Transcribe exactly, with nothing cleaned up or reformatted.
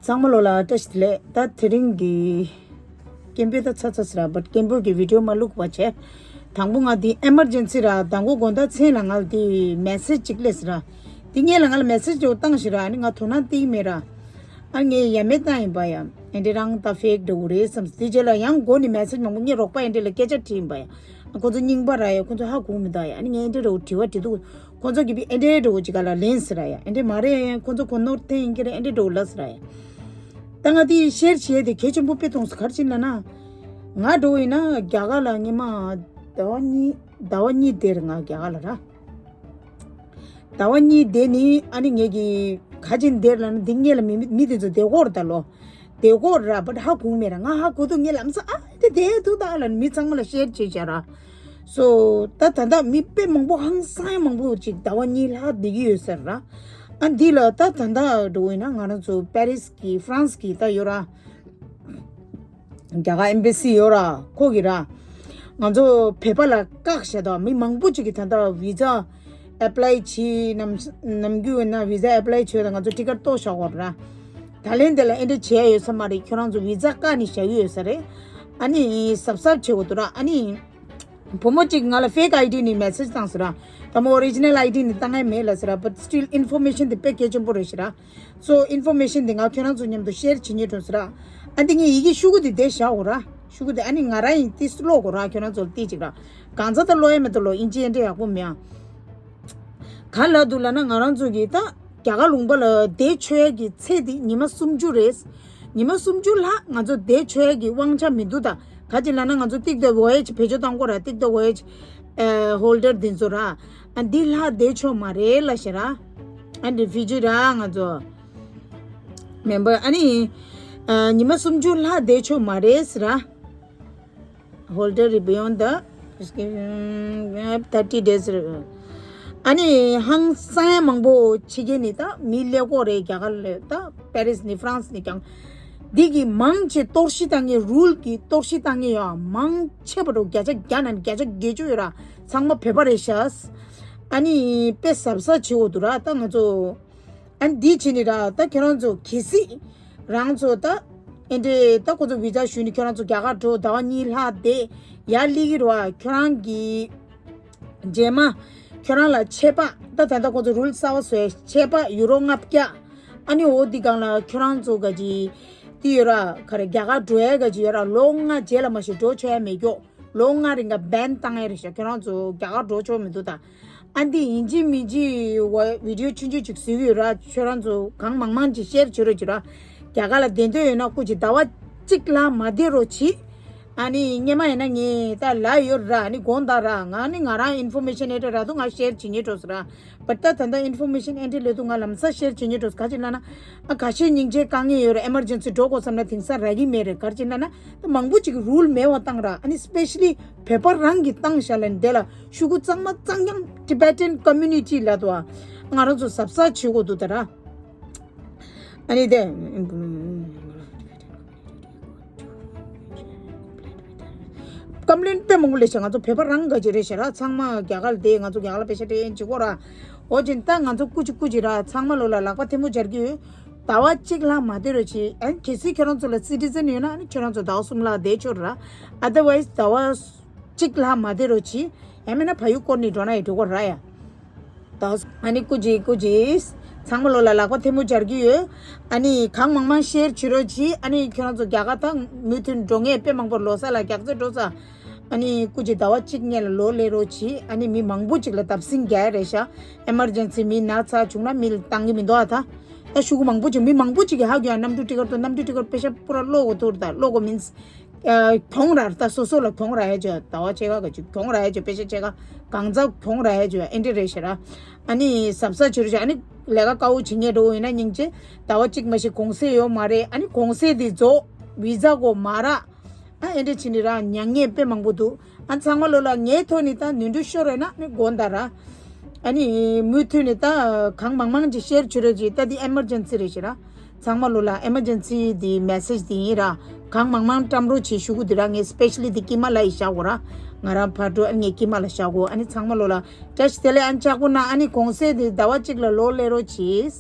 ཚང་མ་ལོ་ལ་བཀྲ་ཤིས་བདེ་ལེགས། ད་དེ་རིང་གི་སྐད་འབོད་ད་ཚ་ཚ་ཟེར་ར། བཊ་སྐད་འབོད་ཀྱི་བི་ཌི་ཡོ་མ་བླུག་པ་བྱས། དང་པོ་ང་འདི་ཨེ་མར་ཇེན་སི་ར། དང་པོ་དགོང་དག་མཚན་ལ་ང་འདི་མེ་སེ་ཇི་ཅིག་སླེབས་ཟེར་ར། འདི་ངས་ལ་ང་ལ་མེ་སེ་ཇི་འདྲ་བོ་བཏང་ཞིག་ར། ཨ་ནི་ང་དོ་སྣང་སྟེར་གྱི་མེད་ར། ཨ་ངས་ཡ་མེད་བཏང་ཡིན་པ་ཡ། ཨེ་འདྲ་རང་ད་ཕེག་འདྲ་བོ་རེད་བསམ། དེ་རྗེས་ལ་ཡང་མགོ་ནས་མེ་སེ་ཇི་མང་པོ། ངས་རོགས་པ་ཨེ་འདྲ་ལ་སྐད་ཆ་དྲིས་ཡིན་པ་ཡ། ཁོ་ཚོ་རྙིང་པ་ར་ཡ། ཁོ་ཚོ་ཧ་གོ་མི་འདུག་ཡ། ཨ་ནི་ངས་ཨེ་འདྲ་འདྲ་བོ་དྲི་བ་དྲིས་འདུག་ཁོ་ཚོ་གིས་ཨེ་འདྲ་འདྲ་བོ་ཅིག་ག་ལ་ལན་ཟེར་ར་ཡ། ཨེ་འདྲ་མ་རེད། ཁོ་ཚོ་གོ་ནོར་འཐེན་ཡིན་གྱི་རེད། ཨེ་འདྲ་འདྲ་བོ་ལབ་ཟེར་ར་ཡ། ད་ང་དེ་ཤེར་བྱས་དེ་གལ་ཆེན་པོ་དཔེ་མཐོང་སོང་། ག་རེ་བྱས་ལབ་ན། ང་འདྲ་བོ་ཡིན་ན་རྒྱ་གར་ལ་སྔོན་མ་ཟླ་བ་གཉིས་ཟླ་བ་གཉིས་བསྡད་རེད་ང་རྒྱ་གར་ལ་ར། ཟླ་བ་གཉིས་བསྡད་ནི། ཨ་ནི་ངས་ཀྱི་ག་རེ་བྱས་བསྡད་ལབ་ན། འདི་སྔོན་ལ་མི་མི་མི་དེ་ཚོ་བསྡད་ཀྱི་ཡོད་རེད་ད་ལོ། བསྡད་ཀྱི་ཡོད་ར། བཊ་ཧ་གོ་མེད་ར། ང་ཧ་གོ་འདུག་ངས་ལམ་སང་ཨ་དེ་བསྡད་འདུག་ད་ལབ་ནི་མི་ཚང་མ་ལ་ཤེར་བྱས་བཞག་ར། སོ་ད་ད་ལྟ་མི་དཔེ་མང་པོ་ཧང་སང་མང་པོ་ཅིག་ཟླ་བ་གཉིས་ལྷག་བསྡད་ཀྱི་ཡོད་ས་རེད་ར། ཨ་འདི་ལ་ད་ད་ལྟ་འདྲ་བོ་ཡིན་ན་ང་རང་ཚོ་པེ་རིས་ཀྱི་ཧྥ་རན་སི་གི་ད་ཡོད་ར། རྒྱ་གར་ཨེམ་བྷེ་སི་ཡོད་ར། ཁོ་གིས་ར། ང་ཚོ་བོད་པ་ལ་བཀག་བཞག་འདུག་མི་མང་པོ་ཅིག་གིས་ད་ལྟ་བི་ཛ་ཨེབ་ལའི་བྱེད། ནམ་ནམ་རྒྱུན་ཡིན་ན་བི་ཛ་ཨེབ་ལའི་བྱེད་དང་ང་ཚོ་ཊི་ཀེཊ་གཏོར་བཞག་ཡོད་ར། ད་ལན་དེ་ལ་ཨེ་འདྲ་བྱས་ཡོད་ས་མ་རེད། ཁྱོད་རང་ཚོ་བི་ཛ་བཀག་ནས་བཞག་གི་ཡོད་ས་རེད། ཨ་ནི་གཟབ་གཟབ་བྱེད་དགོས་འདུག་ར། ཨ་ནི་བུ་མོ་གཅིག་ང་ལ་ཕེག་ཨའི་ཌི་ནས་མེ་སེ་ཇི་བཏང་ཟེར་ར། ད་མོ་ཨོ་རི་ཇི་ནལ་ཨའི་ཌི་ནས་བཏང་ཡ་མེད་ལབ་ཟེར་ར། བཊ་སི་ཊིལ་ཨིན་ཕོར་མེ་ཤན་དེ་དཔེ་གལ་ཆེན་པོ་རེད་ཟེར་ར། སོ་ཨིན་ཕོར་མེ་ཤན་དེ་ང་ཁྱོད་རང་ཚོ་མཉམ་དུ་ཤེར་བྱེད་སྙིང་འདོད་ཟེར་ར། ཨ་འདི་ངས་ཡི་གེ་ཤོག་གུ་དེ་བསྡད་བཞག་གོ་ར། ཤོག་གུ་དེ་ཨ་ནི་ང་རང་ཡིན་ཏིས་ཀློག་གོ་ར། ཁྱོད་རང་ཚོ་ལ་ཏིས་ཅིག་ར། གང་ཚ་ད་ཀློག་ཡ་མེད་ད་ལོ། ཨིན་ཇི་ཨེ་འདྲ་ཡག་པོ་མེད་ཨ། ག་ལ་འདུག་ལབ་ན་ང་རང་ཚོ་གི་ད་རྒྱ་གར་ལུང་པ་ལ་བསྡད་ཆོག་ཡ་གི་ཚད་དེ་ཉི་མ་སུམ་ཅུ་རེད། ཉི་མ་སུམ་ཅུ་ལྷག་ང་ཚོ་བསྡད་ཆོག་ཡ་གི་དབང་ཆ་མི་འདུག་ད་ག་ཅི་ལབ་ན་ང་ཚོ་ཊིག་ད་ཝོ་ཡེ་ཇི་བེད་སྤྱོད་བཏང་གོ་ར། ཊིག་ད་ཝོ་ཡེ་ཇི་ཨ་ཧོལ་ཌར་འདི་ཚོ་ར། ཨ་འདི་ལྷག་བསྡད་ཆོག་མ་རེད་ལབ་ཤག་ར། ཨ་རི་ཕུ་ཇི་ར་ང་ཚོ་མེམ་བར། ཨ་ནི་ཨ་ཉི་མ་སུམ་ཅུ་ལྷག་བསྡད་ཆོག་མ་རེད་ཟེར་ར། Holder beyond the thirty days རེད། ཨ་ནི་ཧང་སང་ཡ་མང་པོ་ཕྱི་རྒྱལ་ནས་ད་མི་སླེབས་ཀྱི་ཡོད་རེད། རྒྱ་གར་ལ་ད་པེ་རིས་ནས་ཧྥ་རན་སི་ནས་ཀྱང་། འདི་གི་མང་ཆེ་གཏོར་བཤིག་བཏང་མཁན། རུལ་གྱི་གཏོར་བཤིག་བཏང་མཁན་ཡོད་མང་ཆེ་བ་རུ་བརྒྱ་ཆ་བརྒྱ་ནང་བརྒྱ་ཆ་བརྒྱད་ཅུ་ཡོད་ར། ཚང་མ་བོད་པ་རེད་ཤག་ཨ་ནི་དཔེ་གཟབ་གཟབ་བྱེད་དགོས་འདུག་ར་ད་ང་ཚོ། ཨ་འདི་བྱས་ནས་ར་ད་ཁྱོད་རང་ཚོ་གལ་སྲིད་རང་ཚོ་ད་ཨེ་འདྲས་ད་ཁོ་ཚོ་བི་ཛ་ཞུས་ནས་ཁྱོད་རང་ཚོ་རྒྱ་གར་འགྲོ། ཟླ་བ་གཉིས་ལྷག་བསྡད་ཡར་སླེབས་ཀྱི་རེད་བ། ཁྱོད་རང་གི་རྗེས་མ་ཁྱོད་རང་ལ་ཆད་པ་ད་ད་ལྟ་ཁོ་ཚོ་རུལ་གསར་པ་བཟོས། ཆད་པ་ཡུ་རོ་ལྔ་བརྒྱ། ཨ་ནི་འོ་འདི་སྒང་ལ་ཁྱོད་རང་ཚོ་ག་ཅི་དེ་ཡོད་ར། ག་རེ་རྒྱ་གར་འགྲོ་ཡ་ག་ཅི་ཡོད་ར། ལོ་ལྔ་རྗེས་ལ་མ་གཞི་འགྲོ་ཆོག་ཡ་མེད་ཀྱོག་ལོ་ལྔ་རིང་ག་བེན་བཏང་ཡ་རེད་ཤག་ཁྱོད་རང་ཚོ་རྒྱ་གར་འགྲོ་ཆོག་མི་འདུག་ད། ཨ་འདི་ཡིན་གཅིག་མིན་གཅིག་བ་བི་ཌི་ཡོ་ཆུང་ཆུང་ཅིག་བཟོས་ཀྱི་ཡོད་ར། ཁྱོད་རང་ཚོ་གང་མང་མང་ཅིག་ཤེར་བྱེད་རོགས་བྱེད་ར། རྒྱ་གར་ལ་བསྡད་འདོད་ཡོད་ན་སྐུ་མཁྱེན་ཟླ་བ་གཅིག་ལྷག་མ་བསྡད་རོགས་གྱིས། ཨ་ནི་སྔོན་མ་ཡིན་ན་ངས་ད་ལབ་ཡོད་ར། ཨ་ནི་དགོངས་དག་ར། ང་ནི་ང་རང་ཨིན་ཕོར་མེ་ཤན་ཨེ་འདྲ་རག་འདུག་ང་ཤེར་བྱེད་སྙིང་འདོད་ཟེར་ར། བཊ་ད་ད་ལྟ་ཨིན་ཕོར་མེ་ཤན་ཨེ་འདྲ་སླེབས་འདུག་ང་ལམ་སང་ཤེར་བྱེད་སྙིང་འདོད། ག་ཅི་ལབ་ན་ཨ་ཁ་ཤས་སྙིང་རྗེ་དཀའ་ངལ་ཡོད་ར། ཨེ་མར་ཇེན་སི་འགྲོ་དགོས་བསམ་ན་དེང་སང་རག་གི་མེད་རེད། ག་རེ་བྱས་ལབ་ན་ད་མང་པོ་ཅིག་རུལ་མེད་པ་བཏང་ར། ཨ་ནི་སི་པེ་ཤ་ལི་བོད་པ་རང་གིས་བཏང་བཞག་ལབ་ནས་དེ་ལ་ཤོག་གུ་གཙང་མ་གཙང་རྐྱང་Tibetan community ལབ་འདུག་ཨ་ང་རང་ཚོ་གཟབ་གཟབ་བྱེད་དགོས་འདུག་ད་ར། ཨ་ནི་དེ་ཀམ་པི་ལེན་དཔེ་མང་པོ་སླེབས་ཤག་ང་ཚོ་བོད་པ་རང་ག་ཅི་རེད་ཤག་ར། ཚང་མ་རྒྱ་གར་ལ་བསྡད། ང་ཚོ་རྒྱ་གར་ལ་པེ་ཤ་སྤྲད་ཡིན་བྱེད་ཀྱི་ཡོད་ར། འོ་ཅིག་ད་ང་ཚོ་སྐུ་མཁྱེན་སྐུ་མཁྱེན་ར། ཚང་མ་ལོ་ལ་ལག་པ་ཐལ་མོ་སྦྱར་གྱི་ཡོད། ཟླ་བ་གཅིག་ལྷག་མ་བསྡད་རོགས་གྱིས། ཨ་ནི་གལ་སྲིད་ཁྱོད་རང་ཚོ་ལ་སི་ཊི་ཛན་ཡོད་ན་ཨ་ནི་ཁྱོད་རང་ཚོ་ཟླ་བ་གསུམ་ལྷག་བསྡད་ཆོག་ར། Otherwise ཟླ་བ་གཅིག་ལྷག་མ་བསྡད་རོགས་གྱིས། ཡང་མིན་ན་ཕ་ཡུལ་སྐོར་ནས་འགྲོ་ན་ཡང་འགྲོ་གི་ར་ཡ། ད་ཨ་ནི་སྐུ་མཁྱེན་སྐུ་མཁྱེན། ཚང་མ་ལོ་ལ་ལག་པ་ཐལ་མོ་སྦྱར་གྱི་ཡོད། ཨ་ནི་གང་མང་མང་ཤེར་བྱེད་རོགས་གྱིས། ཨ་ནི་ཁྱོད་རང་ཚོ་རྒྱ་གར་ད་མུ་མཐུད་འགྲོ་མཁན་དཔེ་མང་པོ་ལོ་གསར་ལ་རྒྱགས་ཚོད་འགྲོ་ས། ཨ་ནི་སྐུ་མཁྱེན་ཟླ་བ་གཅིག་སྔོན་ལ་ལོག་སླེབས་རོགས་གྱིས། ཨ་ནི་མི་མང་པོ་ཅིག་ལ་བརྡབ་གསིག་རྒྱག་ཡ་རེད་ཤག་ཨེ་མར་ཇེན་སི་མི་ན་ཚ་བྱུང་ན་མི་ལ་བཏང་གི་མི་འདུག་ཨ། ད་ད་ཤོག་གུ་མང་པོ་ཅིག་མི་མང་པོ་ཅིག་གིས་ཧ་གོ་ཡ། གནམ་གྲུ་ཊི་ཀེཊ་དང་གནམ་གྲུ་ཊི་ཀེཊ་པེ་ཤ་པུ་ར་ཀློག་གོ་ཐུར་ད་ཀློག་གོ་མིན། ཨ་གྱོང་རག་ད་སོ་སོ་ལ་གྱོང་རག་ཡ་ཅིག་ཟླ་བ་ཕྱེད་ཀ་ག་ཅིག་གྱོང་རག་ཡ་ཅིག་པེ་ཤ་ཕྱེད་ཀ་གང་ཚ་གྱོང་རག་ཡ་ཅིག་ཨེ་འདྲ་རེད་ཤག་ར། ཨ་ནི་གཟབ་གཟབ་བྱེད་རོགས་བྱེད། ཨ་ནི་ལས་ཀ་དཀའ་བོ་བྱེད་མཁན་འདྲ་བོ་ཡིན་ན་སྙིང་རྗེ། ཟླ་བ་གཅིག་མ་གཞི་གུང་སེང་ཡོད་མ་རེད། ཨ་ནི་གུང་སེང་དེ་རྫོགས་བི་ཛ་གོ་མ་རག་ཨ་ཨེ་འདྲ་བྱས་ནས་ར་མྱ་ངན་དཔེ་མང་པོ་འདུག་ཨ་ཚང་མ་ལོ་ལ་ངའི་ཐོག་ནས་ད་ནོར་འཁྲུལ་ཤོར་བས་ན་ནི་དགོངས་དག་ར། ཨ་ནི་མུ་མཐུད་ནས་ད་གང་མང་མང་ཅིག་ཤེར་བྱེད་རོགས་གྱིས། ད་འདི་ཨེ་མར་ཇེན་སི་རེད་ཤག་ར། ཚང་མ་ལོ་ལ་ཨེ་མར་ཇེན་སི་འདི་མེ་སེ་ཇི་འདི་ཡིན་ར། གང་མང་མང་བཀྲམ་རོགས་བྱེད་ཞུ་གི་འདུག་ར། ངས་སི་པེ་ཤ་ལི་འདི་ཀི་མ་ལ་ཡི་བཞག་གོ་ར། ང་རང་ཕར་འགྲོ། ཨ་ངས་ཀི་མ་ལ་བཞག་གོ་ཨ་ནི་ཚང་མ་ལོ་ལ་བཀྲ་ཤིས་བདེ་ལེགས། ཨ་ནི་ལྕགས་པོ་ན་ཨ་ནི་གུང་སེང་འདི་ཟླ་བ་གཅིག་ལ་ལོག་སླེབས་རོགས་གྱིས།